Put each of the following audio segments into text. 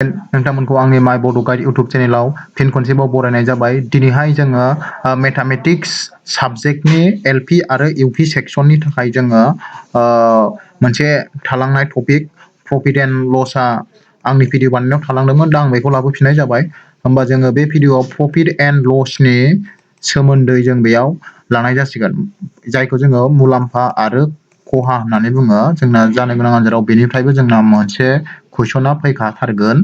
नोंथांमोनखौ आंनि माय बड' गाइड इउटुब चेनेलाव फिन खनसेबाव बरायनाय जाबाय। दिनैहाय जोङो मेथामेटिक्स साबजेक्टनि एलपि आरो इउपि सेक्सननि थाखाय जोङो मोनसे थालांनाय टपिक प्रफिट एन्ड लसआ आंनि भिडिअ बानायनायाव थालांदोंमोन, दा आं बेखौ लाबोफिननाय जाबाय। होमबा जोङो बे भिडिअआव प्रफिट एन्ड लसनि सोमोन्दै जों बेयाव लानाय जासिगोन, जायखौ जोङो मुलाम्फा आरो खहा होननानै बुङो। जोंना जानो गोनां आनजादाव बेनिफ्रायबो जोंना मोनसे कुइसना फैखाथारगोन।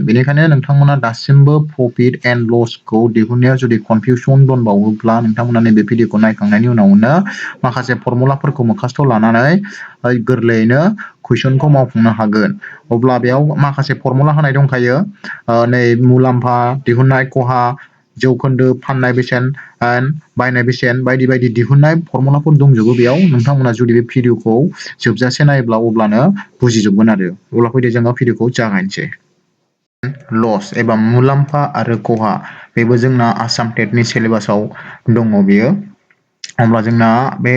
बेनिखायनो नोंथांमोना दासिमबो प्रफिट एन्ड लसखौ दिहुननायाव जुदि कनफिउसन दंबावोब्ला नोंथांमोना नैबे भिडिअखौ नायखांनायनि उनावनो माखासे फर्मुलाफोरखौ मोखास्थ' लानानै गोरलैयैनो कुइसनखौ मावफुंनो हागोन। अब्ला बेयाव माखासे फर्मुला होनाय दंखायो। नै मुलाम्फा दिहुननाय, खहा, जौखोन्दो, फाननाय बेसेन, बायनाय बेसेन बायदि बायदि दिहुननाय फर्मुलाफोर दंजोबो बेयाव। नोंथांमोना जुदि बे भिडिअखौ जोबजासे नायोब्ला अब्लानो बुजिजोबगोन आरो। अब्ला फैदो जोङो भिडिअखौ जागायनोसै। लस एबा मुलाम्फा आरो खहा, बेबो जोंना आसाम टेटनि सिलेबासाव दङ बेयो। अब्ला जोंना बे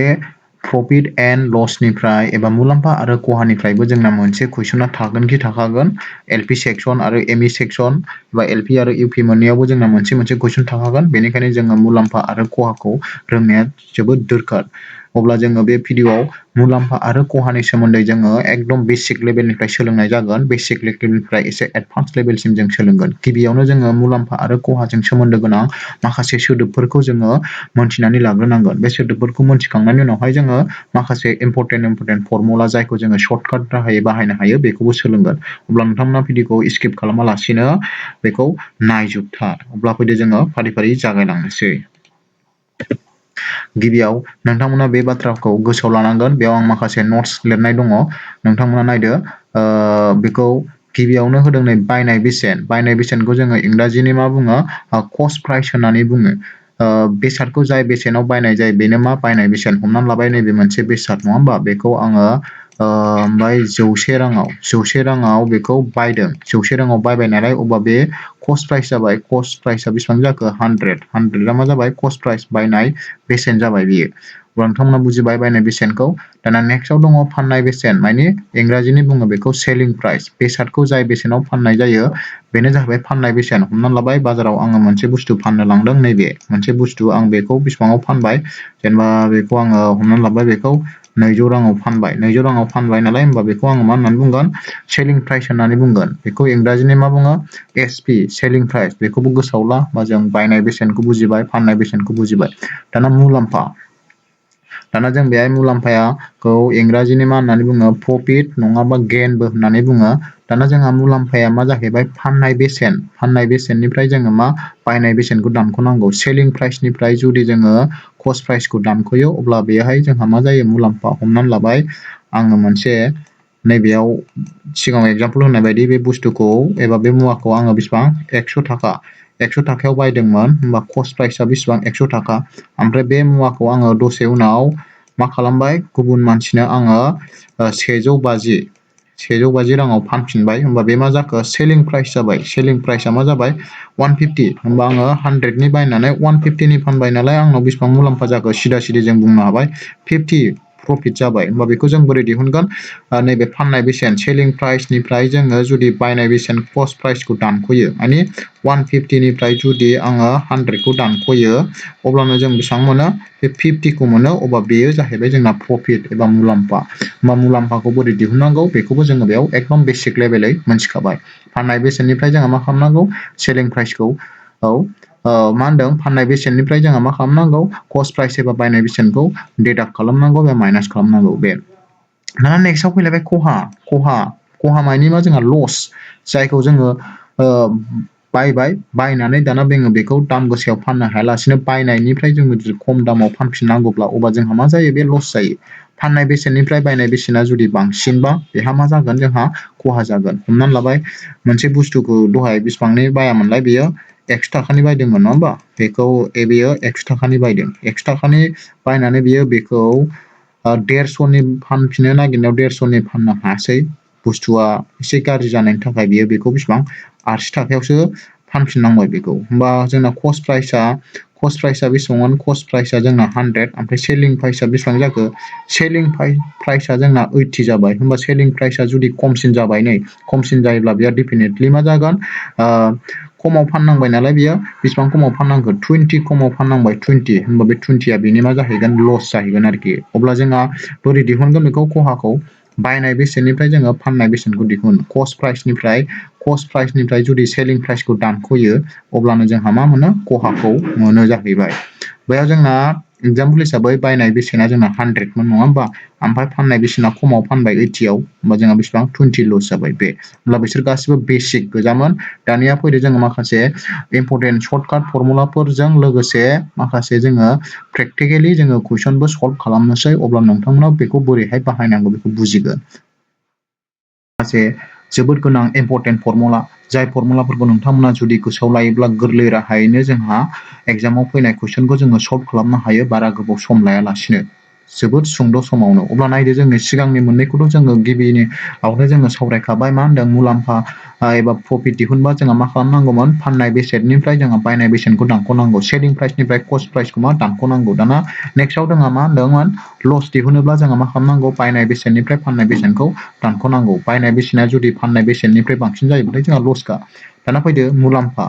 प्रफिट एन्ड लसनिफ्राय एबा मुलाम्फा आरो खहानिफ्रायबो जोंना मोनसे कुइसना थागोन खि थाखागोन। एलपि सेक्सन आरो एमइ सेक्सन बा एलपि आरो इउपि मोननैयावबो जोंना मोनसे मोनसे कुइसन थाखागोन। बेनिखायनो जोङो मुलाम्फा आरो खहाखौ रोंनाया जोबोद दोरखार। अब्ला जोङो बे भिडिअआव मुलाम्फा आरो खहानि सोमोन्दै जोङो एकदम बेसिक लेभेलनिफ्राय सोलोंनाय जागोन। बेसिक लेभेलनिफ्राय एसे एडभान्स लेभेलसिम जों सोलोंगोन। गिबियावनो जोङो मुलाम्फा आरो खहाजों सोमोन्दो गोनां माखासे सोदोबफोरखौ जोङो मोनथिनानै लाग्रोनांगोन। बे सोदोबफोरखौ मोनथिखांनायनि उनावहाय जोङो माखासे इम्परटेन्ट फर्मुला, जायखौ जोङो सर्टकाट राहायै बाहायनो हायो, बेखौबो सोलोंगोन। अब्ला नोंथांमोना भिडिअखौ स्किप खालामालासिनो बेखौ नायजोबथार। अब्ला फैदो जोङो फारि फारि जागायलांनोसै। गिबियाव नोंथांमोना बे बाथ्राखौ गोसोआव लानांगोन, बेयाव आं माखासे नट्स लिरनाय दङ, नोंथांमोना नायदो। बेखौ गिबियावनो होदों नै बायनाय बेसेन। बायनाय बेसेनखौ जोङो इंराजिनि मा बुङो? कस्ट प्राइस होननानै बुङो। बेसादखौ जाय बेसेनाव बायनाय जायो बेनो मा बायनाय बेसेन। हमनानै लाबाय नैबे मोनसे बेसाद, नङा होमबा? बेखौ आङो ओमफ्राय 100 राङाव बेखौ बायदों। 100 राङाव बायबाय नालाय, अब्ला बे कस्ट प्राइस जाबाय। कस्ट प्राइसआ बेसेबां जाखो? 100 आ मा जाबाय? कस्ट प्राइस, बायनाय बेसेन जाबाय बियो। अब्ला नोंथांमोना बुजिबाय बायनाय बेसेनखौ। दाना नेक्स्टआव दङ फाननाय बेसेन, माने इंराजिनि बुङो बेखौ सेलिं प्राइस। बेसादखौ जाय बेसेनाव फाननाय जायो बेनो जाहैबाय फाननाय बेसेन। हमनानै लाबाय बाजाराव आङो मोनसे बुस्थु फाननो लांदों, नैबे मोनसे बुस्थु, आं बेखौ बेसेबाङाव फानबाय? जेनेबा बेखौ आङो हमनानै लाबाय बेखौ 200 राङाव फानबाय। 200 राङाव फानबाय नालाय, होमबा बेखौ आङो मा होननानै बुंगोन? सेलिं प्राइस होननानै बुंगोन। बेखौ इंराजिनि मा बुङो? SP, selling price. बेखौबो गोसोआव ला, बा जों बायनाय बेसेनखौ बुजिबाय, फाननाय बेसेनखौ बुजिबाय। दाना मुलाम्फा। दाना जों बेहाय मुलाम्फाखौ इंराजिनि मा होननानै बुङो? प्रफिट नङाबा गेइनबो होननानै बुङो। दाना जोंहा मुलाम्फाया मा जाहैबाय? फाननाय बेसेन। फाननाय बेसेननिफ्राय जोङो मा? बायनाय बेसेनखौ दानख'नांगौ। सेलिं प्राइसनिफ्राय जुदि जोङो कस्ट प्राइसखौ दानख'यो, अब्ला बेहाय जोंहा मा जायो? मुलाम्फा। हमनानै लाबाय आङो मोनसे नैबेयाव सिगाङाव एगजामपोल होनाय बायदि बे बुस्थुखौ एबा बे मुवाखौ आङो बेसेबां? 100 थाखा। 100 थाखायाव बायदोंमोन, होमबा कस्ट प्राइसआ बेसेबां? 100 थाखा। ओमफ्राय बे मुवाखौ आङो दसे उनाव मा खालामबाय? गुबुन मानसिनो आङो 150 राङाव फानफिनबाय। होमबा बे मा जाखो? सेलिं प्राइस जाबाय। सेलिं प्राइसआ मा जाबाय? 150। होमबा आङो 100नि बायनानै 150नि फानबाय नालाय, आंनाव बेसेबां मुलाम्फा जाखो? सिदा सिदि जों बुंनो हाबाय 50 प्रफिट जाबाय। होमबा बेखौ जों बोरै दिहुनगोन? नैबे फाननाय बेसेन, सेलिं प्राइसनिफ्राय जोङो जुदि बायनाय बेसेन कस्ट प्राइसखौ दानख'यो, माने 150निफ्राय जुदि आङो 100खौ दानख'यो, अब्लानो जों बेसेबां मोनो? बे 50खौ मोनो। अब्ला बेयो जाहैबाय जोंना प्रफिट एबा मुलाम्फा। होमबा मुलाम्फाखौ बोरै दिहुननांगौ बेखौबो जोङो बेयाव एकदम बेसिक लेभेलै मोनथिखाबाय। फाननाय बेसेननिफ्राय जोंहा मा खालामनांगौ? सेलिं प्राइसखौ मा होनदों? फाननाय बेसेननिफ्राय जोंहा मा खालामनांगौ? कस्ट प्राइस एबा बायनाय बेसेनखौ डिडाक्ट खालामनांगौ एबा माइनास खालामनांगौ। बे दाना नेक्स्टआव फैलायबाय खहा मानि मा? जोंहा लस। जायखौ जोङो बायनानै दाना जोङो बेखौ दाम गोसायाव फाननो हायालासिनो बायनायनिफ्राय जोङो जुदि खम दामाव फानफिननांगौब्ला, अब्ला जोंहा मा जायो? बे लस जायो। फाननाय बेसेननिफ्राय बायनाय बेसेना जुदि बांसिनबा, बेहा मा जागोन? जोंहा खहा जागोन। हमनानै लाबाय मोनसे बुस्थुखौ दहाय बेसेबांनि बायामोनलाय? बेयो 100 थाखानि बायदोंमोन, नङा होमबा? बेयो 100 थाखानि बायदों। 100 थाखानि बायनानै बियो बेखौ 150नि फानफिननो नागिरनायाव 150नि फाननो हायासै। बुस्थुआ एसे गाज्रि जानायनि थाखाय बियो बेखौ बेसेबां? 80 थाखायावसो फानफिननांबाय बेखौ। होमबा जोंना कस्ट कस्ट प्राइसआ बेसेबांमोन कस्ट प्राइसआ जोंना 100 ओमफ्राय सेलिं प्राइसआ बेसेबां जाखो सेलिं प्राइसआ जोंना 80 जाबाय होमबा सेलिं प्राइसआ जुदि खमसिन जाबाय नै खमसिन जायोब्ला बेयो डेफिनेटलि मा जागोन खमाव फाननांबाय नालाय बियो बेसेबां खमाव फाननांगौ 20 खमाव फाननांबाय 20 होमबा बे 20आ बेनि मा जाहैगोन लस जाहैगोन आरोखि अब्ला जोंहा बोरै दिहुनगोन बेखौ खहाखौ बायनाय बेसेननिफ्राय जोङो फाननाय बेसेनखौ दिहुन कस्ट प्राइसनिफ्राय जुदि सेलिं प्राइसखौ दानख'यो अब्लानो जोंहा मा मोनो खहाखौ मोनो जाहैबाय बेयाव जोंना एगजामपोल हिसाबै बायनाय बेसेना जोंना 100 मोन नङा होमबा ओमफ्राय फाननाय बेसेना खमाव फानबाय 80 आव होमबा जोंहा बेसेबां 20 लस जाबाय बे होमब्ला बिसोर गासिबो बेसिक गोजामोन दानिया फैदो जोङो माखासे इम्परटेन्ट सर्टकाट फर्मुलाफोरजों लोगोसे माखासे जोङो प्रेक्टिकेलि जोङो कुइसनबो सल्भ खालामनोसै अब्ला नोंथांमोनाव बेखौ बोरैहाय बाहायनांगौ बेखौ बुजिगोन माखासे जोबोद गोनां इम्परटेन्ट फर्मुला जाय फर्मुलाफोरखौ नोंथांमोना जुदि गोसोआव लायोब्ला गोरलै राहायैनो जोंहा एग्जामाव फैनाय कुइसनखौ जोङो सल्भ खालामनो हायो बारा गोबाव सम लायालासिनो जोबोद सुंद' समावनो अब्ला नायदो जोंनि सिगांनि मोननैखौथ' जोङो गिबिनि आवनो जोङो सावरायखाबाय मा होनदों मुलाम्फा एबा प्रफिट दिहुनबा जोंहा मा खालामनांगौमोन फाननाय बेसेननिफ्राय जोंहा बायनाय बेसेनखौ दानख'नांगौ सेलिं प्राइसनिफ्राय कस्ट प्राइसखौ मा दानख'नांगौ दाना नेक्स्टआव जोंहा मा होनदोंमोन लस दिहुनोब्ला जोंहा मा खालामनांगौ बायनाय बेसेननिफ्राय फाननाय बेसेनखौ दानख'नांगौ बायनाय बेसेना जुदि फाननाय बेसेननिफ्राय बांसिन जायोब्लाथाय जोंहा लसखा दाना फैदो मुलाम्फा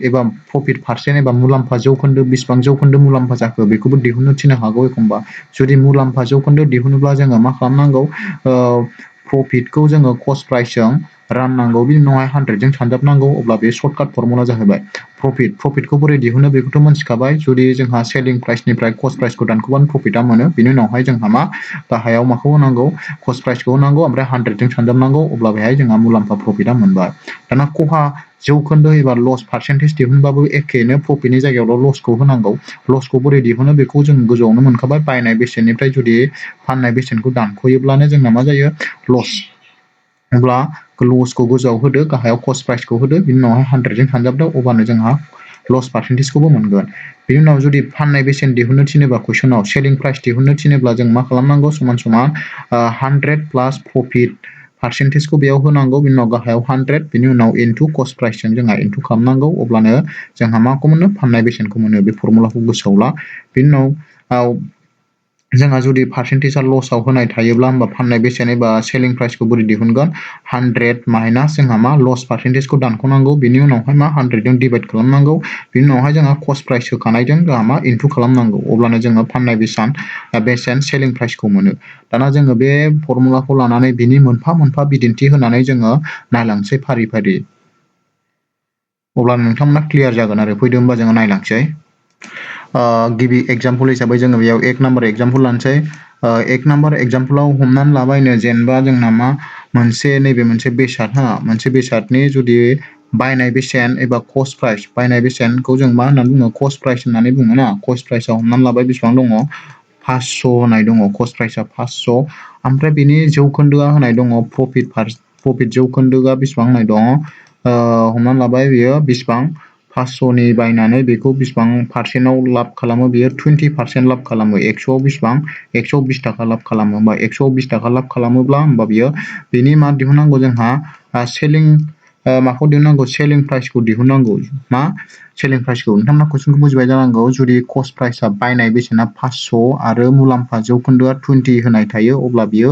एबा प्रफिट पारसेन्ट एबा मुलाम्फा जौखोन्दो बेसेबां जौखोन्दो मुलाम्फा जाखो बेखौबो दिहुननो थिननो हागौ एखमबा जुदि मुलाम्फा जौखोन्दो दिहुनोब्ला जोङो मा खालामनांगौ प्रफिटखौ जोङो कस्ट प्राइसजों राननांगौ बिनि उनावहाय 100जों सानजाबनांगौ अब्ला बे सर्टकाट फर्मुला जाहैबाय प्रफिटखौ बोरै दिहुनो बेखौथ' मोनथिखाबाय जुदि जोंहा सेलिं प्राइसनिफ्राय कस्ट प्राइसखौ दानख'बानो प्रफिटआ मोनो बिनि उनावहाय जोंहा मा गाहायाव माखौ होनांगौ कस्ट प्राइसखौ होनांगौ ओमफ्राय 100जों सानजाबनांगौ अब्ला बेहाय जोंहा मुलाम्फा प्रफिटआ मोनबाय दाना खहा जौखोन्दो एबा लस पार्सेन्टेज दिहुनबाबो एखेनो प्रफिटनि जायगायावल' लसखौ होनांगौ लसखौ बोरै दिहुनो बेखौ जों गोजौआवनो मोनखाबाय बायनाय बेसेननिफ्राय जुदि फाननाय बेसेनखौ दानख'योब्लानो जोंना मा जायो लस अब्ला लसखौ गोजौआव होदो गाहायाव कस्ट प्राइसखौ होदो बिनि उनावहाय 100जों सानजाबदो अब्लानो जोंहा लस पार्सेन्टेजखौबो मोनगोन बिनि उनाव जुदि फाननाय बेसेन दिहुननो थिनोबा कुइसनाव सेलिं प्राइस दिहुननो थिनोब्ला जों मा खालामनांगौ समान 100 प्लास प्रफिट पार्सेन्टेजखौ बेयाव होनांगौ बिनि उनाव गाहायाव 100 बिनि उनाव इनटु कस्ट प्राइसजों जोंहा इनटु खालामनांगौ अब्लानो जोंहा माखौ मोनो फाननाय बेसेनखौ मोनो बे फर्मुलाखौ गोसोआव ला बिनि उनाव जोंहा जुदि पार्सेन्टेजआ लसआव होनाय थायोब्ला होमबा फाननाय बेसेन एबा सेलिं प्राइसखौ बोरै दिहुनगोन 100 माइनास जोंहा मा लस पार्सेन्टेजखौ दानख'नांगौ बिनि उनावहाय मा 100जों डिभाइड खालामनांगौ बिनि उनावहाय जोंहा कस्ट प्राइस होखानायजों जोंहा मा इनटु खालामनांगौ अब्लानो जोङो फाननाय बेसेन सेलिं प्राइसखौ मोनो दाना जोङो बे फर्मुलाखौ लानानै बिनि मोनफा मोनफा बिदिन्थि होनानै जोङो नायलांसै फारि फारि अब्ला नोंथांमोना क्लियार जागोन आरो फैदो होमबा जोङो नायलांसै गिबि एग्जाम्पल हिसाबै जोङो बेयाव 1 नाम्बार एग्जाम्पल लानोसै 1 नाम्बार एग्जाम्पलाव हमनानै लाबायनो जेनेबा जोंना मा नैबे मोनसे बेसाद मोनसे बेसादनि जुदि बायनाय बेसेन एबा कस्ट प्राइस बायनाय बेसेनखौ जों मा होननानै बुङो कस्ट प्राइस होननानै बुङो ना कस्ट प्राइसआव हमनानै लाबाय बेसेबां दङ 500 होनाय दङ कस्ट प्राइसआ 500 ओमफ्राय बिनि जौखोन्दोआ होनाय दङ प्रफिट जौखोन्दोआ बेसेबां होनाय दङ हमनानै लाबाय बियो बेसेबां 500नि बायनानै बेखौ बेसेबां पार्सेन्टआव लाब खालामो बियो 20% लाब खालामो 100आव बेसेबां 120 थाखा लाब खालामो होमबा 120 थाखा लाब खालामोब्ला होमबा बियो बेनि मा दिहुननांगौ जोंहा माखौ दिहुननांगौ सेलिं प्राइसखौ दिहुननांगौ मा सेलिं प्राइसखौ नोंथांमोना कुइसनखौ बुजिबाय जानांगौ जुदि कस्ट प्राइसआ बायनाय बेसेना 500 आरो मुलाम्फा जौखोन्दोआ 20 होनाय थायो अब्ला बियो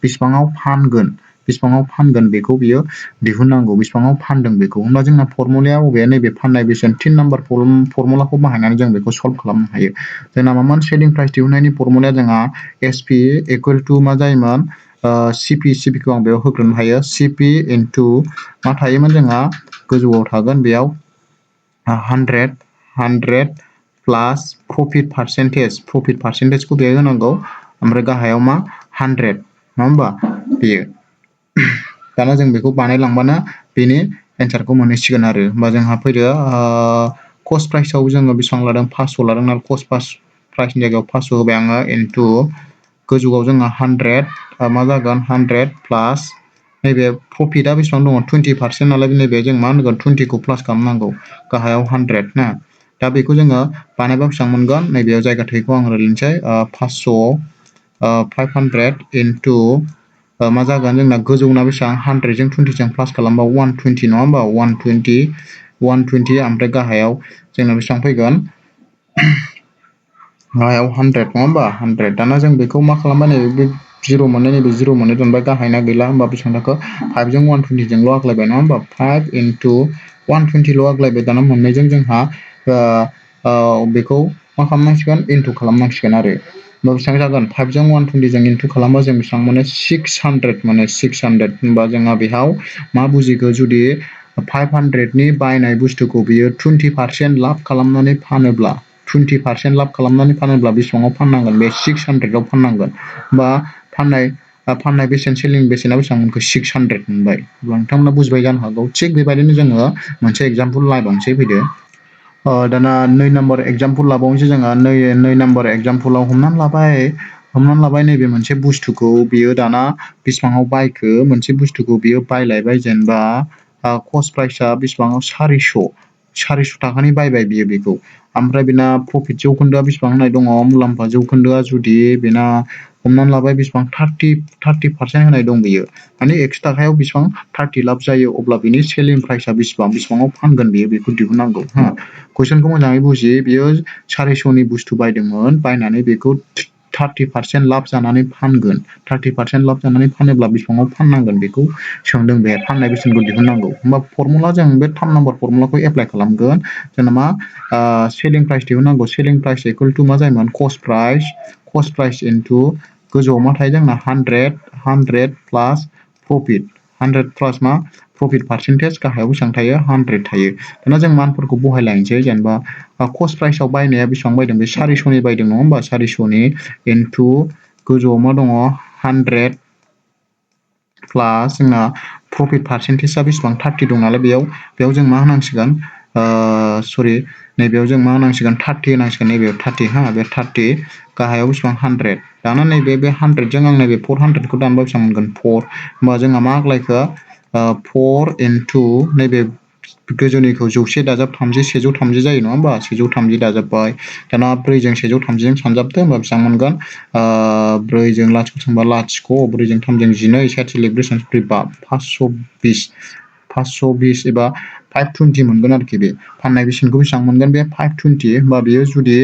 बेसेबाङाव फानगोन बेखौ बियो दिहुननांगौ बेसेबाङाव फानदों बेखौ होमबा जोंना फर्मुलाया बबे नैबे फाननाय बेसेन 3 नाम्बार फर्मुलाखौ बाहायनानै जों बेखौ सल्भ खालामनो हायो जोंना मामोन सेलिं प्राइस दिहुननायनि फर्मुलाया जोंहा SP इकुवेल टु मा जायोमोन CPखौ आं बेयाव होग्रोनो हायो CP इनटु मा थायोमोन जोंहा गोजौआव थागोन बेयाव 100 प्लास प्रफिट पार्सेन्टेजखौ बेयाव होनांगौ ओमफ्राय गाहायाव मा 100 नङा होमबा बेयो दाना जों बेखौ बानायलांबानो बेनि एन्सारखौ मोनहैसिगोन आरो होमबा जोंहा फैदो कस्ट प्राइसआव जोङो बेसेबां लादों 500 लादों नालाय कस्ट प्राइसनि जायगायाव 500 होबाय आङो इनटु गोजौआव जोंहा 100 मा जागोन 100 प्लास नैबे प्रफिटआ बेसेबां दङ 20% नालाय नैबे जों मा होनगोन 20खौ प्लास खालामनांगौ गाहायाव 100 ना दा बेखौ जोङो बानायबा बेसेबां मोनगोन नैबेयाव जायगा थैखौ आं रायज्लायनोसै 500 500 इनटु मा जागोन जोंना गोजौना बेसेबां 100जों 20जों प्लास खालामबा 120 नङा होमबा 120 120 ओमफ्राय गाहायाव जोंना बेसेबां फैगोन गाहायाव 100 नङा होमबा 100 दाना जों बेखौ मा खालामबाय नैबे 0 मोननाय नैबे 0 मोननाय दोनबाय गाहायना गैला होमबा बेसेबां थाखो 5 जों 120 जोंल' आग्लायबाय नङा होमबा 5 into 120 ल' आग्लायबाय दाना मोननैजों जोंहा बेखौ मा खालामनांसिगोन इनटु खालामनांसिगोन आरो होमबा बेसेबां जागोन 5 जों 120 जों इनटु खालामबा जों बेसेबां मोनो 600 मोनो 600 होमबा जोंहा बेयाव मा बुजिखो जुदि 500 नि बायनाय बुस्थुखौ बियो 20% लाब खालामनानै फानोब्ला 20% लाब खालामनानै फानोब्ला बेसेबाङाव फाननांगोन बे 600 आव फाननांगोन बा फाननाय बेसेन सेलिं बेसेना बेसेबां मोनखो 600 मोनबाय नोंथांमोना बुजिबाय जानो हागौ थिग बेबायदिनो जोङो मोनसे एग्जाम्पल नायबावनोसै फैदो दाना 2 नम्बर एग्जाम्पल लाबावनोसै जोङो 2 नम्बर एग्जाम्पलाव हमनानै लाबाय नैबे मोनसे बुस्थुखौ बियो दाना बेसेबाङाव बायखो मोनसे बुस्थुखौ बियो बायलायबाय जेनेबा कस्ट प्राइसआ बेसेबाङाव 400 थाखानि बायबाय बियो बेखौ ओमफ्राय बेना प्रफिट जौखोन्दोआ बेसेबां होनाय दङ मुलाम्फा जौखोन्दोआ जुदि बेना हमनानै लाबाय बेसेबां 30% होनाय दं बियो माने 100 थाखायाव बेसेबां 30 लाब जायो अब्ला बिनि सेलिं प्राइसआ बेसेबाङाव फानगोन बियो बेखौ दिहुननांगौ हा कुइसनखौ मोजाङै बुजि बियो 400 नि बुस्थु बायदोंमोन बायनानै बेखौ 30% लाब जानानै फानगोन 30% लाब जानानै फानोब्ला बेसेबाङाव फाननांगोन बेखौ सोंदों बे फाननाय बेसेनखौ दिहुननांगौ होमबा फर्मुला जों बे 3 नम्बर फर्मुलाखौ एप्लाइ खालामगोन जोंना मा सेलिं प्राइस दिहुननांगौ सेलिं प्राइस इकुवेल टु मा जायोमोन कस्ट प्राइस इनटु गोजौआव मा थायो जोंना 100 प्लास प्रफिट 100 प्लास मा प्रफिट पार्सेन्टेज गाहायाव बेसेबां थायो 100 थायो दाना जों मानफोरखौ बहायलायनोसै जेनेबा कस्ट प्राइसआव बायनाया बेसेबां बायदों बे 400 नि बायदों नङा होमबा 400 नि इनटु गोजौआव मा दङ 100 प्लास जोंना प्रफिट पार्सेन्टेजआ बेसेबां 30 दं नालाय बेयाव जों मा होनांसिगोन सरि नैबेयाव जों मा होनांसिगोन 30 होनांसिगोन नैबेयाव 30 हा बे 30 गाहायाव बेसेबां 100 दाना नैबे 100 जों आं नैबे 400 खौ दानबा बेसेबां मोनगोन 4 होमबा जोंहा मा आग्लायखो 4 इनटु नैबे गोजौनिखौ 100 दाजाब 30 130 जायो नङा होमबा 130 दाजाबबाय दाना 4 जों 130 जों सानजाबदो होमबा बेसेबां मोनगोन 4 जों लाथिख' थांबा लाथिख' 4 जों 3 जों 12 7 लिब्रेसन 520 एबा 520 मोनगोन आरोखि बे फाननाय बेसेनखौ बेसेबां मोनगोन बे 520 होमबा बेयो जुदि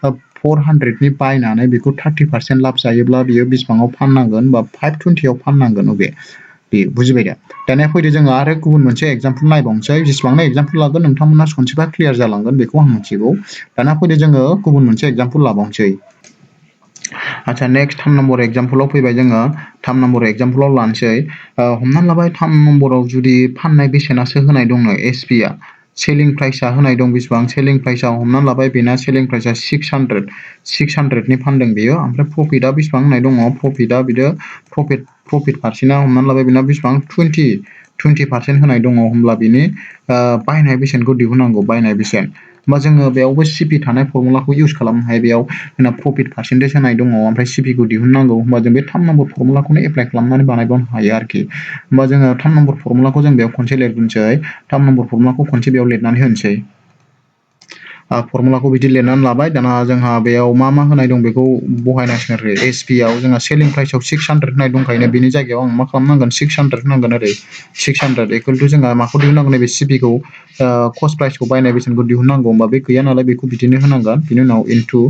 400 नि बायनानै बेखौ 30% लाब जायोब्ला बियो बेसेबाङाव फाननांगोन बा 520 आव फाननांगोन बे बुजिबाय दा दानिया फैदो जोङो आरो गुबुन मोनसे एग्जाम्पल नायबावनोसै जेसेबांनो एग्जाम्पल लागोन नोंथांमोना खनसेबा क्लियार जालांगोन बेखौ आं मिथिगौ दाना फैदो जोङो गुबुन मोनसे एग्जाम्पल लाबावनोसै आচ্ছা नेक्स्ट 3 नम्बर एग्जाम्पलाव फैबाय जोङो 3 नम्बर एग्जाम्पलाव लानोसै हमनानै लाबाय 3 नम्बराव जुदि फाननाय बेसेनासो होनाय दंनो एसपि आ सेलिं प्राइसआ होनाय दं बेसेबां सेलिं प्राइसआ हमनानै लाबाय बेना सेलिं प्राइसआ 600 नि फानदों बेयो ओमफ्राय प्रफिटआ बेसेबां होनाय दङ प्रफिटआ बिदो प्रफिट पारसेन्टआ हमनानै लाबाय बेना बेसेबां 20% होनाय दङ होमब्ला बिनि बायनाय बेसेनखौ दिहुननांगौ बायनाय बेसेन होमबा जोङो बेयावबो सिपि थानाय फर्मुलाखौ इउज खालामनो हायो बेयाव जोंना प्रफिट पार्सेन्टेज होनाय दङ ओमफ्राय सिपि खौ दिहुननांगौ होमबा जों बे 3 नम्बर फर्मुलाखौनो एप्लाइ खालामनानै बानायबावनो हायो आरोखि होमबा जोङो 3 नम्बर फर्मुलाखौ जों बेयाव खनसे लिरग्रोनोसै 3 नम्बर फर्मुलाखौ खनसे बेयाव लिरनानै होनोसै फर्मुलाखौ बिदि लिरनानै लाबाय दाना जोंहा बेयाव मा होनाय दं बेखौ बहायनांसिगोन आरो एसपि आव जोंहा सेलिं प्राइसआव 600 होनाय दंखायो बिनि जायगायाव आं मा खालामनांगोन 600 होनांगोन आरो 600 इकुवेल टु जोंहा माखौ दिहुननांगोन नैबे सिपि खौ कस्ट प्राइसखौ बायनाय बेसेनखौ दिहुननांगौ होमबा बे गैया नालाय बेखौ बिदिनो होनांगोन बिनि उनाव इनटु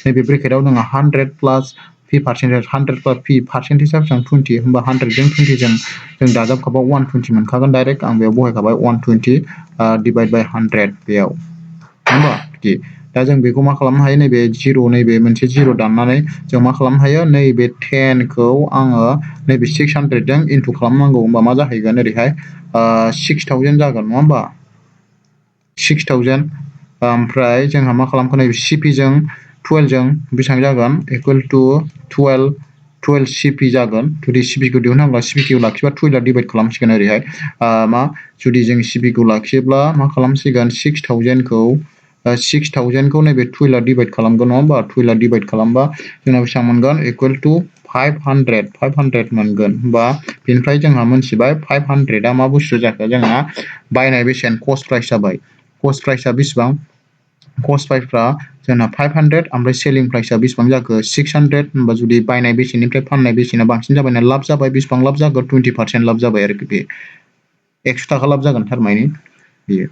नैबे ब्रेकेटआव दङ 100 प्लास पि पार्सेन्टेज 100 प्लास पि पार्सेन्टेजआ बेसेबां 20 होमबा 100 जों 20 जों दाजाबखाबा 120 मोनखागोन डाइरेक्ट आं बेयाव बहायखाबाय 120 डिभाइड बाय 100 बेयाव होमबा बिदि दा जों बेखौ मा खालामनो हायो नैबे 0 नैबे मोनसे 0 दाननानै जों मा खालामनो हायो नैबे 10 खौ आङो नैबे 600 जों इनटु खालामनांगौ होमबा मा जाहैगोन ओरैहाय 6000 जागोन नङा होमबा 6000 ओमफ्राय जोंहा मा खालामखो नैबे सिपि जों 12 जों बेसेबां जागोन इकुवेल टु 12 सिपि जागोन जुदि सिपि खौ दिहुननांगौब्ला सिपि खौ लाखिबा 12 आ डिभाइड खालामसिगोन ओरैहाय जुदि जों सिपि खौ लाखियोब्ला मा खालामसिगोन 6000 खौ नैबे 12 आ डिभाइड खालामगोन नङा होमबा 12 आ डिभाइड खालामबा जोंना बेसेबां मोनगोन इकुवेल टु 500 मोनगोन होमबा बेनिफ्राय जोंहा मोनथिबाय 500 आ मा बुस्थु जाखो जोंहा बायनाय बेसेन कस्ट प्राइस जाबाय कस्ट प्राइसआ बेसेबां कस्ट प्राइसफ्रा जोंना 500 ओमफ्राय सेलिं प्राइसआ बेसेबां जाखो 600 होमबा जुदि बायनाय बेसेननिफ्राय फाननाय बेसेना बांसिन जाबाय ना लाब जाबाय बेसेबां लाब जागोन 20% लाब जाबाय आरोखि बे 100 थाखा लाब जागोन थारमाने बेयो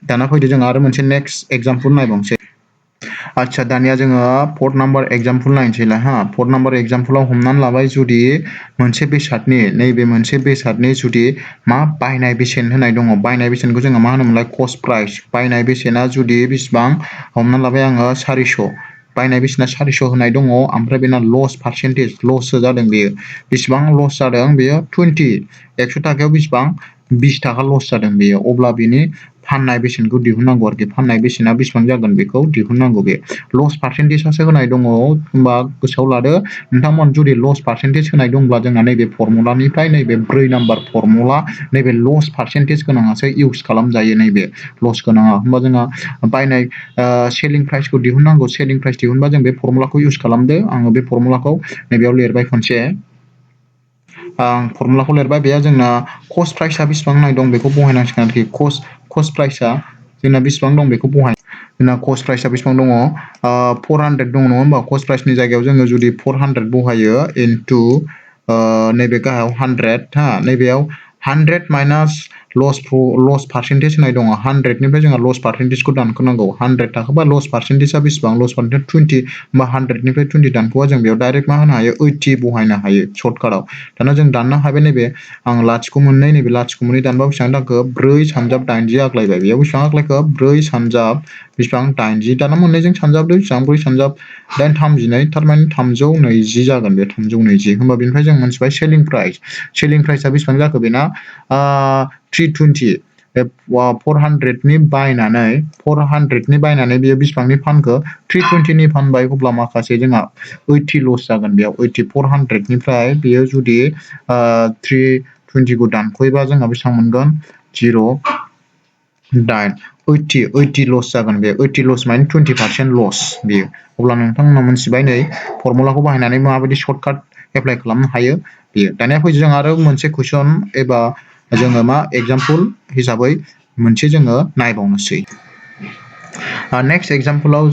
दाना फैदो जों आरो मोनसे नेक्स्ट एग्जांपल नायबावनोसै आच्छा दानिया जोङो 4th नाम्बार एग्जांपल नायनोसैलाय हा 4th नाम्बार एग्जांपलाव हमनानै लाबाय जुदि मोनसे बेसादनि नैबे मोनसे बेसादनि जुदि मा बायनाय बेसेन होनाय दङ बायनाय बेसेनखौ जोङो मा होनोमोनलाय कस्ट प्राइस बायनाय बेसेना जुदि बेसेबां हमनानै लाबाय आङो 400 बायनाय बेसेना 400 होनाय दङ ओमफ्राय बेना लस पार्सेन्टेज लससो जादों बेयो बेसेबां लस जादों बेयो 20 100 थाखायाव बेसेबां 20 थाखा लस जादों बेयो अब्ला बिनि फाननाय बेसेनखौ दिहुननांगौ आरोखि फाननाय बेसेना बेसेबां जागोन बेखौ दिहुननांगौ बे लस पार्सेन्टेजआसो होनाय दङ होमबा गोसोआव लादो नोंथांमोन जुदि लस पार्सेन्टेज होनाय दंब्ला जोंना नैबे फर्मुलानिफ्राय नैबे 4 नाम्बार फर्मुला नैबे लस पार्सेन्टेज गोनाङासो इउज खालामजायो नैबे लस गोनाङा होमबा जोंहा बायनाय सेलिं प्राइसखौ दिहुननांगौ सेलिं प्राइस दिहुनबा जों बे फर्मुलाखौ इउज खालामदो आङो बे फर्मुलाखौ नैबेयाव लिरबाय खनसे आं फर्मुलाखौ लिरबाय बेयाव जोंना कस्ट प्राइसआ बेसेबां होनाय दं बेखौ बहायनांसिगोन आरोखि कस्ट प्राइसआ जोंना बेसेबां दं बेखौ बहाय जोंना कस्ट प्राइसआ बेसेबां दङ 400 दङ नङा होमबा कस्ट प्राइसनि जायगायाव जोङो जुदि 400 बहायो इनटु नैबे गाहायाव 100 हा नैबेयाव 100 माइनास लस पार्सेन्टेज होनाय दङ 100 निफ्राय जोंहा लस पार्सेन्टेजखौ दानख'नांगौ 100 थाखोबा लस पार्सेन्टेजआ बेसेबां लस पार्सेन्टेज 20 होमबा 100 निफ्राय 20 दानख'बा जों बेयाव डाइरेक्ट मा होनो हायो 80 बहायनो हायो सर्टकाटआव दाना जों दाननो हाबाय नैबे आं लाथिख' मोननै नैबे लाथिख' मोननै दानबा बेसेबां जाखो 4 सानजाब 80 आग्लायबाय बेयाव बेसेबां आग्लायखो 4 सानजाब बेसेबां 80 दाना मोननैजों सानजाबदो बेसेबां 4 सानजाब 8 32 थारमाने 320 जागोन बे 320 होमबा बेनिफ्राय जों मोनथिबाय सेलिं प्राइसआ बेसेबां जाखो बेना 320 400 नि बायनानै बेयो बेसेबांनि फानखो 320 नि फानबाय अब्ला माखासे जोंहा 80 लस जागोन बेयाव 80 400 निफ्राय बेयो जुदि 320 खौ दानख'योबा जोंहा बेसेबां मोनगोन 80 लस जागोन बे 80 लस माने 20% लस बेयो अब्ला नोंथांमोना मोनथिबाय नै फर्मुलाखौ बाहायनानै माबायदि सर्टकाट एप्लाइ खालामनो हायो बेयो दानिया फैदो जों आरो मोनसे कुइसन एबा जोङो मा एग्जाम्पल हिसाबै मोनसे जोङो नायबावनोसै नेक्स्ट एग्जाम्पलाव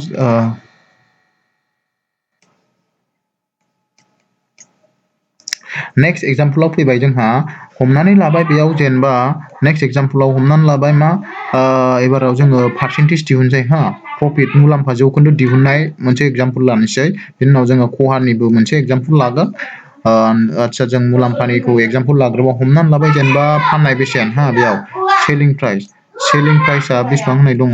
नेक्स्ट एग्जाम्पलाव फैबाय जोंहा हमनानै लाबाय बेयाव जेनेबा नेक्स्ट एग्जाम्पलाव हमनानै लाबाय मा एबाराव जोङो पार्सेन्टेज दिहुनसै हा प्रफिट मुलाम्फा जौखोन्दो दिहुननाय मोनसे एग्जाम्पल लानोसै बिनि उनाव जोङो खहानिबो मोनसे एग्जाम्पल लागोन आच्छा जों मुलाम्फानिखौ एग्जाम्पल लाग्रोबा हमनानै लाबाय जेनेबा फाननाय बेसेन हा बेयाव सेलिं प्राइसआ बेसेबां होनाय दङ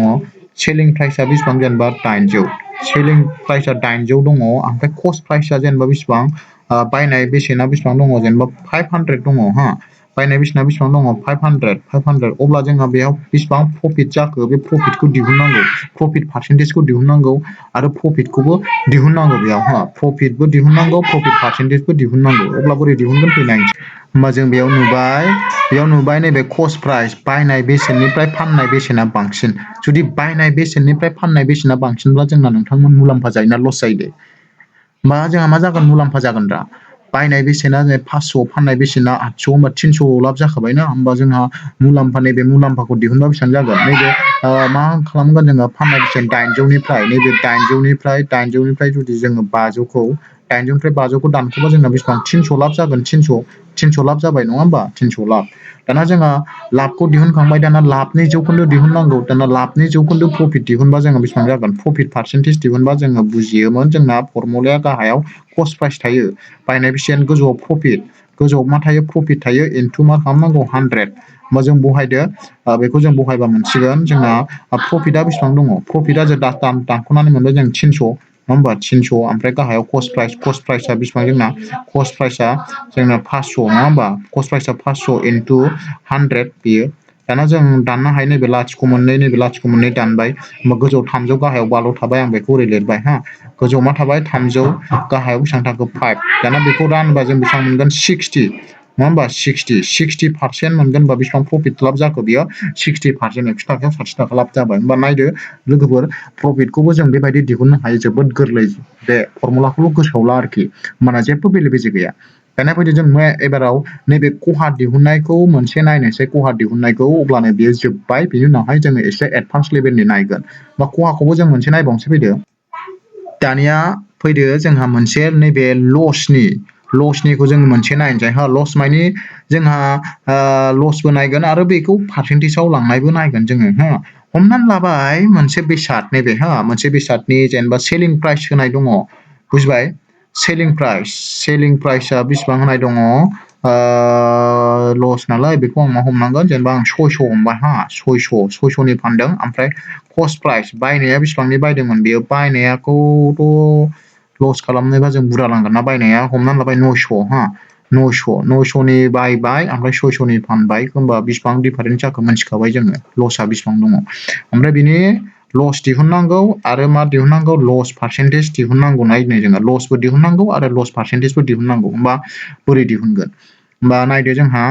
सेलिं प्राइसआ बेसेबां जेनेबा 800 सेलिं प्राइसआ 800 दङ ओमफ्राय कस्ट प्राइसआ जेनेबा बेसेबां बायनाय बेसेना बेसेबां दङ जेनेबा 500 दङ हा बायनाय बेसेना बेसेबां दङ 500 अब्ला जोंहा बेयाव बेसेबां प्रफिट जाखो बे प्रफिटखौ दिहुननांगौ प्रफिट पार्सेन्टेजखौ दिहुननांगौ आरो प्रफिटखौबो दिहुननांगौ बेयाव हा प्रफिटबो दिहुननांगौ प्रफिट पार्सेन्टेजबो दिहुननांगौ अब्ला बोरै दिहुनगोन फैनायसै होमबा जों बेयाव नुबाय नैबे कस्ट प्राइस बायनाय बेसेननिफ्राय फाननाय बेसेना बांसिन जुदि बायनाय बेसेननिफ्राय फाननाय बेसेना बांसिनब्ला जोंना नोंथांमोन मुलाम्फा जायोना लस जायो दे होमबा जोंहा मा जागोन मुलाम्फा जागोन दा बायनाय बेसेना 500 फाननाय बेसेना 800 होमबा 300 लाब जाखाबायना होमबा जोंहा नैबे मुलाम्फाखौ दिहुनबा बेसेबां जागोन नैबे मा खालामगोन जोङो फाननाय बेसेन 800निफ्राय नैबे 800निफ्राय जुदि जोङो 500खौ दानख'बा जोंना बेसेबां 300 लाब जागोन 300 लाब जाबाय नङा होमबा 300 लाब दाना जोंहा लाबखौ दिहुनखांबाय दाना लाबनि जौखोन्दो दिहुननांगौ दाना लाबनि जौखोन्दो प्रफिट दिहुनबा जोङो बेसेबां जागोन प्रफिट पार्सेन्टेज दिहुनबा जोङो बुजियोमोन जोंना फर्मुलाया गाहायाव कस्ट प्राइस थायो बायनाय बेसेन गोजौआव गोजौआव मा थायो प्रफिट थायो इनटु मा खालामनांगौ 100 होमबा जों बहायदो बेखौ जों बहायबा मोनसिगोन जोंना प्रफिटआ बेसेबां दङ प्रफिटआ जों दानख'नानै मोनबाय जों 300 नङा होमबा 300 ओमफ्राय गाहायाव कस्ट प्राइसआ बेसेबां जोंना कस्ट प्राइसआ जोंना 500 नङा होमबा कस्ट प्राइसआ 500 इनटु 100 बेयो दाना जों दाननो हायो नैबे लाथिख' मोननै दानबाय होमबा गोजौआव 300 गाहायाव बाल' थाबाय आं बेखौ ओरै लिरबाय हा गोजौआव मा थाबाय 300 गाहायाव बेसेबां थाखो 5 दाना बेखौ रानबा जों बेसेबां मोनगोन 60 नङा होमबा 60% मोनगोन होमबा बेसेबां प्रफिट लाब जाखो बेयो 60% 100 थाखायाव 60 थाखा लाब जाबाय होमबा नायदो लोगोफोर प्रफिटखौबो जों बेबायदि दिहुननो हायो जोबोद गोरलै बे फर्मुलाखौल' गोसोआव ला आरोखि होमबाना जेबो बेले बेजे गैया दाना फैदो जों एबाराव नैबे खहा दिहुननायखौ मोनसे नायनोसै खहा दिहुननायखौ अब्लानो बेयो जोब्बाय बेनि उनावहाय जोङो एसे एडभान्स लेभेलनि नायगोन बा खहाखौबो जों मोनसे नायबावनोसै फैदो दानिया फैदो जोंहा मोनसे नैबे लसनिखौ जों मोनसे नायनोसै हा लस मानि जोंहा लसबो नायगोन आरो बेखौ पार्सेन्टेजाव लांनायबो नायगोन जोङो हा हमनानै लाबाय मोनसे बेसाद नैबे मोनसे बेसादनि जेनेबा सेलिं प्राइस होनाय दङ बुजिबाय सेलिं प्राइसआ बेसेबां होनाय दङ लस नालाय बेखौ आं मा हमनांगोन जेनेबा आं 600 हमबाय 600नि फानदों ओमफ्राय कस्ट प्राइस बायनाया बेसेबांनि बायदोंमोन बेयो बायनायाखौथ' लस खालामनोबा जों बुरजा लांगोन ना बायनाया हमनानै लाबाय 900 नि बायबाय ओमफ्राय 600नि फानबाय होमबा बेसेबां डिफारेन्स जाखो मोनथिखाबाय जोङो लसआ बेसेबां दङ ओमफ्राय बिनि लस दिहुननांगौ आरो मा दिहुननांगौ लस पार्सेन्टेज दिहुननांगौ नायनो जोङो लसबो दिहुननांगौ आरो लस पार्सेन्टेजबो दिहुननांगौ होमबा बोरै दिहुनगोन होमबा नायदो जोंहा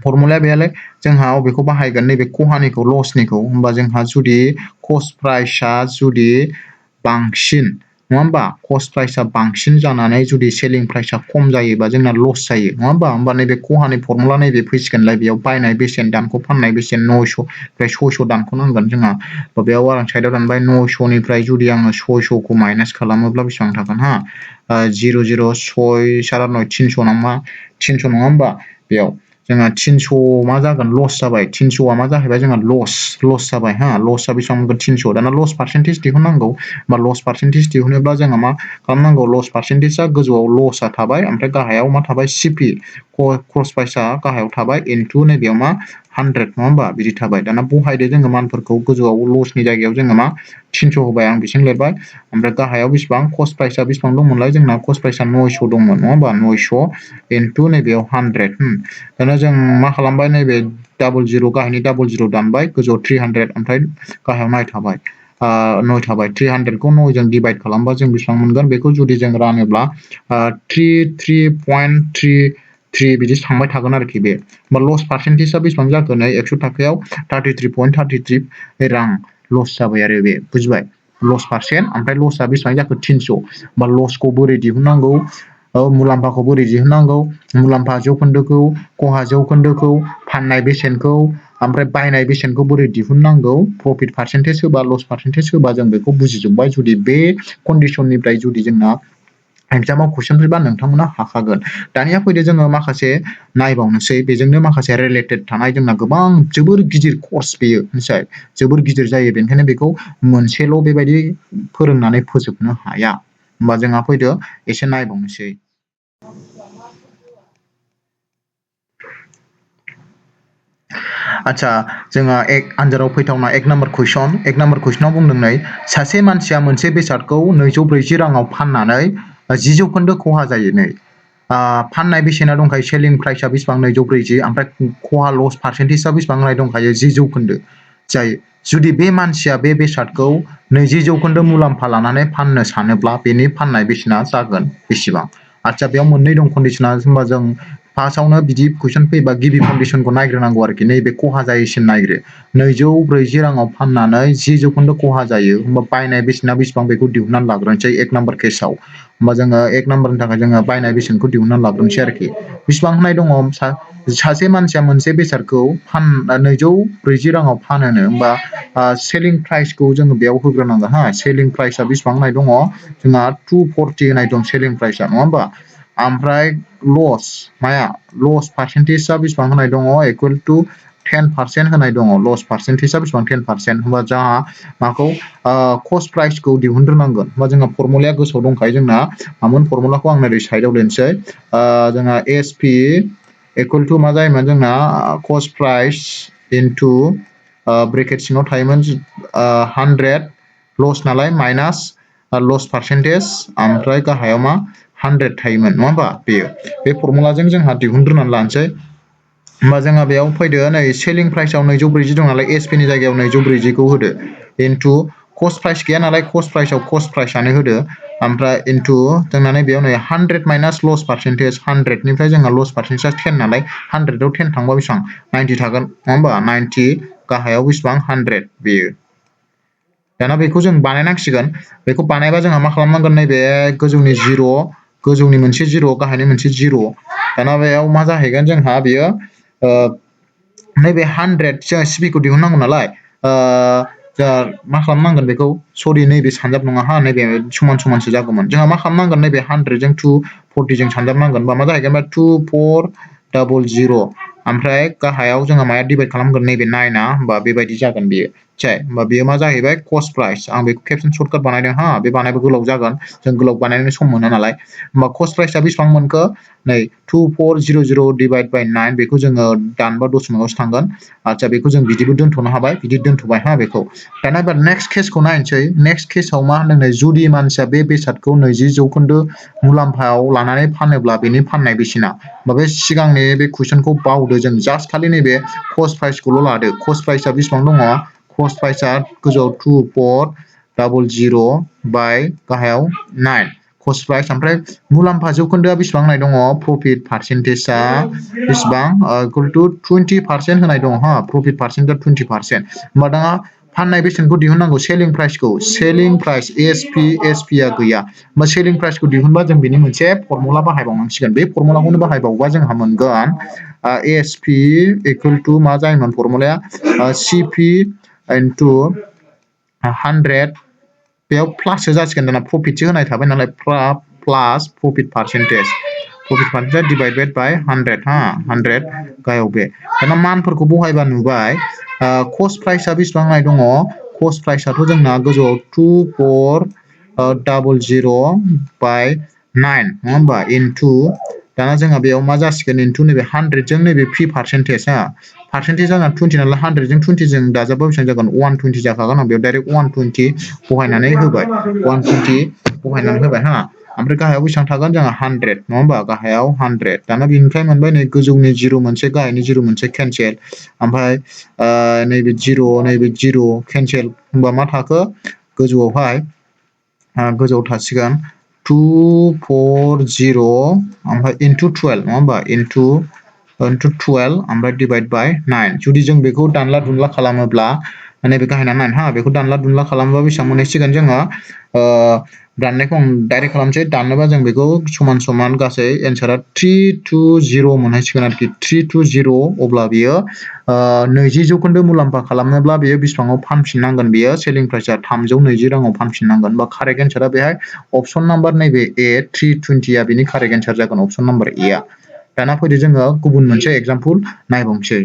फर्मुलाया बेयालाय जोंहा अबेखौ बाहायगोन नैबे खहानिखौ लसनिखौ होमबा जोंहा जुदि कस्ट प्राइसआ जुदि बांसिन नङा होमबा कस्ट प्राइसआ बांसिन जानानै जुदि सेलिं प्राइसआ खम जायोबा जोंना लस जायो नङा होमबा नैबे खहानि फर्मुला नैबे फैसिगोनलाय बेयाव बायनाय बेसेन दानखौ फाननाय बेसेन 900 ओमफ्राय 600 दानख'नांगोन जोंहा बेयाव आं साइडआव दानबाय 900निफ्राय जुदि आङो 600खौ माइनास खालामोब्ला बेसेबां थागोन 0 0 6 7 9 300 नामा 300 नङा होमबा बेयाव जोंहा 300 मा जागोन लस जाबाय 300आ मा जाहैबाय जोंहा लस जाबाय लसआ बेसेबां मोनगोन 300 दाना लस पार्सेन्टेज दिहुननांगौ बा लस पार्सेन्टेज दिहुनोब्ला जोंहा मा खालामनांगौ लस पार्सेन्टेजआ गोजौआव लसआ थाबाय ओमफ्राय गाहायाव मा थाबाय सिपि कस्ट प्राइसआ गाहायाव थाबाय इनटु नैबेयाव मा 100 नङा होमबा बिदि थाबाय दाना बहायदो जोङो मानफोरखौ गोजौआव लसनि जायगायाव जोङो मा 300 होबाय आं बेसिम लिरबाय ओमफ्राय गाहायाव बेसेबां कस्ट प्राइसआ बेसेबां दंमोनलाय जोंना कस्ट प्राइसआ 900 दंमोन नङा होमबा 900 इनटु नैबेयाव 100 दाना जों मा खालामबाय नैबे डाबल जिर' गाहायनि डाबल जिर' दानबाय गोजौआव 300 ओमफ्राय गाहायाव 9 थाबाय 300खौ 9 जों डिभाइड खालामबा जों बेसेबां मोनगोन बेखौ जुदि जों रानोब्ला 3 बिदि थांबाय थागोन आरोखि बे होमबा लस पार्सेन्टेजआ बेसेबां जाखो नै 100 थाखायाव 33.33 रां लस जाबाय आरो बे बुजिबाय लस पार्सेन्ट ओमफ्राय लसआ बेसेबां जाखो 300 होमबा लसखौ बोरै दिहुननांगौ मुलाम्फाखौ बोरै दिहुननांगौ मुलाम्फा जौखोन्दोखौ खहा जौखोन्दोखौ फाननाय बेसेनखौ ओमफ्राय बायनाय बेसेनखौ बोरै दिहुननांगौ प्रफिट पार्सेन्टेज होबा लस पार्सेन्टेज होबा जों बेखौ बुजिजोब्बाय जुदि बे कन्डिसननिफ्राय जुदि जोंना एगजामाव कुइसन फैबा नोंथांमोना हाखागोन दानिया फैदो जोङो माखासे नायबावनोसै बेजोंनो माखासे रिलेटेड थानाय जोंना गोबां जोबोर गिदिर कर्स बेयो मिथिबाय जोबोर गिदिर जायो बेनिखायनो बेखौ मोनसेल' बेबायदि फोरोंनानै फोजोबनो हाया होमबा जोंहा फैदो एसे नायबावनोसै आच्छा जोंहा आनजादाव फैथावना 1 नाम्बार कुइसनाव बुंदों नै सासे मानसिया मोनसे बेसादखौ 240 राङाव फाननानै 10 जौखोन्दो खहा जायो नै फाननाय बेसेना दंखायो सेलिं प्राइसआ बेसेबां 240 ओमफ्राय खहा लस पार्सेन्टेजआ बेसेबां होनाय दंखायो 10 जौखोन्दो जायो जुदि बे मानसिया बे बेसादखौ 20 जौखोन्दो मुलाम्फा लानानै फाननो सानोब्ला बेनि फाननाय बेसेना जागोन बेसेबां आच्छा बेयाव मोननै दं कन्डिसना होमबा जों फार्स्टआवनो बिदि कुइसन फैबा गिबि कन्डिसनखौ नायग्रोनांगौ आरोखि नैबे खहा जायैसिम नायग्रो 240 राङाव फाननानै 10 जौखोन्दो खहा जायो होमबा बायनाय बेसेना बेसेबां बेखौ दिहुननानै लाग्रोनोसै 1 नाम्बार केसाव होमबा जोङो 1 नाम्बारनि थाखाय जोङो बायनाय बेसेनखौ दिहुननानै लाग्रोनोसै आरोखि बेसेबां होनाय दङ सासे मानसिया मोनसे बेसादखौ 240 राङाव फानोनो होमबा सेलिं प्राइसखौ जोङो बेयाव होग्रोनांगोन सेलिं प्राइसआ बेसेबां होनाय दङ जोंहा 240 होनाय दं सेलिं प्राइसआ नङा होमबा ओमफ्राय लस पार्सेन्टेजआ बेसेबां होनाय दङ इकुवेल टु 10% होनाय दङ लस पार्सेन्टेजआ बेसेबां 10% होमबा जोंहा माखौ कस्ट प्राइसखौ दिहुनग्रोनांगोन होमबा जोंहा फर्मुलाया गोसोआव दंखायो जोंना मामोन फर्मुलाखौ आं नोरै साइडआव लिरनोसै जोंहा एसपि इकुवेल टु मा जायोमोन जोंना कस्ट प्राइस इनटु ब्रेकेट सिङाव थायोमोन 100 लस नालाय माइनास लस पार्सेन्टेज ओमफ्राय गाहायाव मा 100 थायोमोन नङा होमबा बेयो बे फर्मुलाजों जोंहा दिहुनग्रोनानै लानोसै होमबा जोंहा बेयाव फैदो नै सेलिं प्राइसआव 240 दं नालाय एसपि नि जायगायाव 240खौ होदो इनटु कस्ट प्राइस गैया नालाय कस्ट प्राइसआव कस्ट प्राइसआनो होदो ओमफ्राय इनटु जोंना नैबेयाव नै 100 माइनास लस पार्सेन्टेज 100 निफ्राय जोंहा लस पार्सेन्टेजआ 10 नालाय 100आव 10 थांबा बेसेबां 90 थागोन नङा होमबा 90 गाहायाव बेसेबां 100 बेयो दाना बेखौ जों बानायनांसिगोन बेखौ बानायबा जोंहा मा खालामनांगोन नैबे गोजौनि मोनसे 0 गाहायनि मोनसे 0 दाना बेयाव मा जाहैगोन जोंहा बेयो नैबे 100 जों सिबिखौ दिहुननांगौ नालाय जोंहा मा खालामनांगोन बेखौ सरि नैबे सानजाब नङा नैबे समान समानसो जागौमोन जोंहा मा खालामनांगोन नैबे 100 जों 240 जों सानजाबनांगोन बा मा जाहैगोन 2400 ओमफ्राय गाहायाव जोंहा माया डिभाइड खालामगोन नैबे 9 आ होमबा बेबायदि जागोन बियो होमबा बेयो मा जाहैबाय कस्ट प्राइस आं बेखौ खेबसेनो सर्टकाट बानायदों हा बे बानायबो गोलाव जागोन जों गोलाव बानायनो सम मोना नालाय होमबा कस्ट प्राइसआ बेसेबां मोनखो नै 2400 डिभाइड बाय 9 बेखौ जोङो दानबा दशमिकआवसो थांगोन आচ্ছা बेखौ जों बिदिबो दोनथ'नो हाबाय बिदि दोनथ'बाय हा बेखौ दाना एबार नेक्स्ट केसखौ नायनोसै नेक्स्ट केसाव मा होनदों जुदि मानसिया बे बेसादखौ 20% मुलाम्फायाव लानानै फानोब्ला बेनि फाननाय बेसेना बे सिगांनि बे कुइसनखौ बावदो जों जास्ट खालि नैबे कस्ट प्राइसखौल' लादो कस्ट प्राइसआ बेसेबां दङ कस्ट प्राइसआ गोजौआव 2400 बाय गाहायाव 9 कस्ट प्राइस ओमफ्राय मुलाम्फा जौखोन्दोआ बेसेबां होनाय दङ प्रफिट पार्सेन्टेजआ बेसेबां इकुवेल टु 20% होनाय दङ हा प्रफिट पार्सेन्टआ 20% होमबा दाना फाननाय बेसेनखौ दिहुननांगौ सेलिं प्राइसखौ सेलिं प्राइस एसपि आ गैया होमबा सेलिं प्राइसखौ दिहुनबा जों बेनि मोनसे फर्मुला बाहायबावनांसिगोन बे फर्मुलाखौनो बाहायबावोबा जोंहा मोनगोन एसपि इकुवेल टु मा जायोमोन फर्मुलाया सिपि इनटु 100 बेयाव प्लाससो जासिगोन दाना प्रफिटसो होनाय थाबाय नालाय प्लास प्रफिट पार्सेन्टेज डिभाइडेड बाय 100 हा 100 गाहायाव बे दाना मानफोरखौ बहायबा नुबाय कस्ट प्राइसआ बेसेबां होनाय दङ कस्ट प्राइसआथ' जोंना गोजौआव 2400 बाय 9 नङा होमबा इनटु दाना जोंहा बेयाव मा जासिगोन इनटु नैबे 100 जों नैबे पि पार्सेन्टेज हा पार्सेन्टेज जाना 20 नालाय 100 जों 20 जों दाजाबा बेसेबां जागोन 120 जाखागोन आं बेयाव डाइरेक्ट 120 बहायनानै होबाय 120 बहायनानै होबाय हा ओमफ्राय गाहायाव बेसेबां थागोन जोंहा 100 नङा होमबा गाहायाव 100 दाना बेनिफ्राय मोनबाय नै गोजौनि 0 मोनसे गाहायनि 0 मोनसे केन्सेल ओमफ्राय नैबे 0 केन्सेल होमबा मा थाखो गोजौआवहाय गोजौआव थासिगोन 240 ओमफ्राय इनटु 12 नङा होमबा इनटु 12 ओमफ्राय डिभाइड बाय 9 जुदि जों बेखौ दानला दुनला खालामोब्ला नैबे गाहायना 9 हा बेखौ दानला दुनला खालामोबा बेसेबां मोनहैसिगोन जोङो दाननायखौ आं डाइरेक्ट खालामसै दाननोबा जों बेखौ समान समान गासै एन्सारा 320 मोनहैसिगोन आरोखि 320 अब्ला बियो 20% मुलाम्फा खालामनोब्ला बेयो बेसेबाङाव फानफिननांगोन बेयो सेलिं प्राइसआ 320 राङाव फानफिननांगोन बा कारेक्ट एन्सारा बेहाय अपसन नाम्बार नैबे ए 320 आ बेनि कारेक्ट एन्सार जागोन अपसन नाम्बार ए आ दाना फैदो जोङो गुबुन मोनसे एग्जाम्पल नायबावनोसै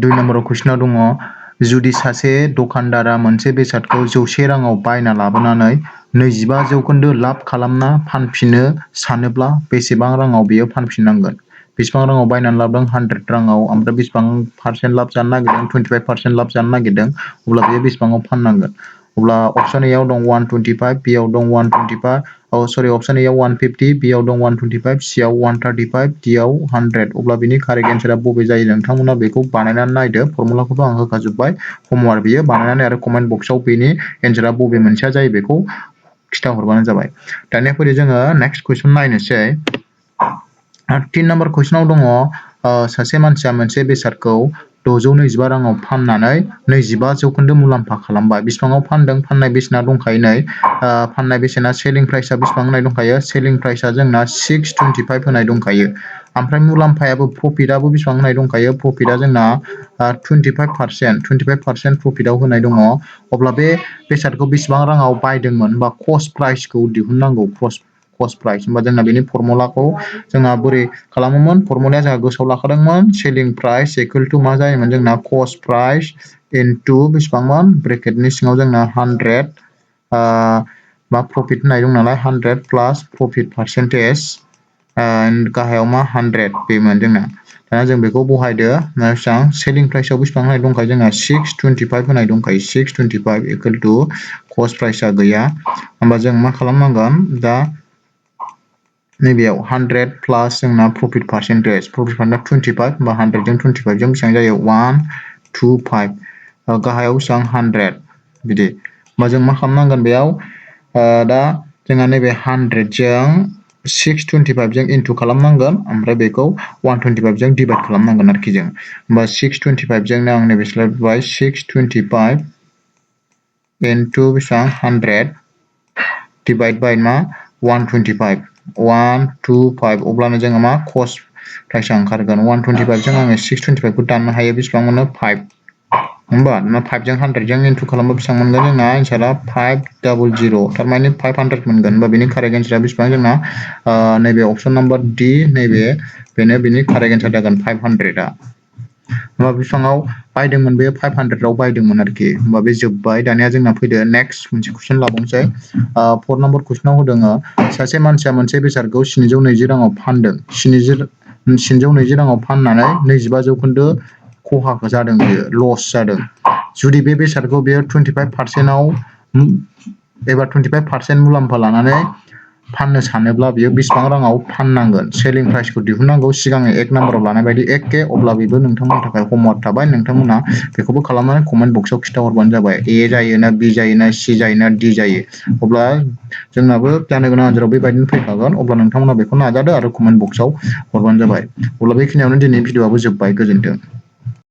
दुइ नम्बराव कुइसनाव दङ जुदि सासे दखानदारा मोनसे बेसादखौ 100 राङाव बायना लाबोनानै 25% लाब खालामना फानफिननो सानोब्ला बेसेबां राङाव बेयो फानफिननांगोन बेसेबां राङाव बायनानै लाबोदों 100 राङाव ओमफ्राय बेसेबां पार्सेन्ट लाब जानो नागिरदों 25% लाब जानो नागिरदों अब्ला बेयो बेसेबाङाव फाननांगोन अब्ला अपसन ए आव दं 125 बि आव दं 125 अपसन ए आव 150 बि आव दं 125 सि आव 135 डि आव 100 अब्ला बिनि कारेक्ट एन्सारा बबे जायो नोंथांमोना बेखौ बानायनानै नायदो फर्मुलाखौथ' आं होखाजोब्बाय हमवार्क बियो बानायनानै आरो कमेन्ट बक्सआव बेनि एन्सारा बबे मोनसेया जायो बेखौ खिथाहरबानो जाबाय दानिया फैदो जोङो नेक्स्ट कुइसन नायनोसै 3 नाम्बार कुइसनाव दङ सासे मानसिया मोनसे बेसादखौ 625 राङाव फाननानै 25% मुलाम्फा खालामबाय बेसेबाङाव फानदों फाननाय बेसेना दंखायो नै फाननाय बेसेना सेलिं प्राइसआ बेसेबां होनाय दंखायो सेलिं प्राइसआ जोंना 625 होनाय दंखायो ओमफ्राय मुलाम्फायाबो प्रफिटआबो बेसेबां होनाय दंखायो प्रफिटआ जोंना 25% प्रफिटआव होनाय दङ अब्ला बे बेसादखौ बेसेबां राङाव बायदोंमोन बा कस्ट प्राइसखौ दिहुननांगौ कस्ट प्राइस होमबा जोंना बेनि फर्मुलाखौ जोंहा बोरै खालामोमोन फर्मुलाया जोंहा गोसोआव लाखादोंमोन सेलिं प्राइस इकुवेल टु मा जायोमोन जोंना कस्ट प्राइस इनटु बेसेबांमोन ब्रेकेटनि सिङाव जोंना 100 मा प्रफिट होननाय दं नालाय 100 प्लास प्रफिट पार्सेन्टेज गाहायाव मा 100 बेमोन जोंना दाना जों बेखौ बहायदो बेसेबां सेलिं प्राइसआव बेसेबां होनाय दंखायो जोंहा 625 होनाय दंखायो 625 इकुवेल टु कस्ट प्राइसआ गैया होमबा जों मा खालामनांगोन दा नैबेयाव 100 प्लास जोंना प्रफिट पार्सेन्टेज 25 होमबा 100 जों 25 जों बेसेबां जायो 125 गाहायाव बेसेबां 100 बिदि होमबा जों मा खालामनांगोन बेयाव दा जोंहा नैबे 100 जों 625 जों इनटु खालामनांगोन ओमफ्राय बेखौ 125 जों डिभाइड खालामनांगोन आरोखि जों होमबा 625 जोंनो आं नैबे स्लाइडबाय 625 इनटु बेसेबां 100 डिभाइड बाय मा 125 अब्लानो जोङो मा कस्ट प्राइसआ ओंखारगोन 125 जों आङो 625 खौ दाननो हायो बेसेबां मोनो 5 होमबा 5 जों 100 जों इनटु खालामबा बेसेबां मोनगोन जोंना एन्सारा 500 थारमाने 500 मोनगोन होमबा बेनि कारेक्ट एन्सारा बेसेबां जोंना नैबे अपसन नाम्बार डि नैबे बेनो बेनि कारेक्ट एन्सार जागोन 500 होमबा बेसेबाङाव बायदोंमोन बे 500 आव बायदोंमोन आरोखि होमबा बे जोब्बाय दानिया जोंना फैदो नेक्स्ट मोनसे कुइसन लाबावनोसै 4 नम्बर कुइसनाव होदों सासे मानसिया मोनसे बेसादखौ 720 राङाव फानदों 720 राङाव फाननानै 25% खहा जादों बियो लस जादों जुदि बे बेसादखौ बेयो 25% आव एबा 25% मुलाम्फा लानानै फाननो सानोब्ला बियो बेसेबां राङाव फाननांगोन सेलिं प्राइसखौ दिहुननांगौ सिगाङै 1 नाम्बाराव लानाय बायदि एखे अब्ला बेबो नोंथांमोननि थाखाय हमवर्क थाबाय नोंथांमोना बेखौबो खालामनानै कमेन्ट बक्सआव खिन्थाहरबानो जाबाय ए जायोना बि जायोना सि जायोना डि जायो अब्ला जोंनाबो जानो गोनां आन्जाराव बेबायदिनो फैखागोन अब्ला नोंथांमोना बेखौ नाजादो आरो कमेन्ट बक्सआव हरबानो जाबाय अब्ला बेखिनियावनो दिनै भिडिअआबो जोब्बाय गोजोन्थों।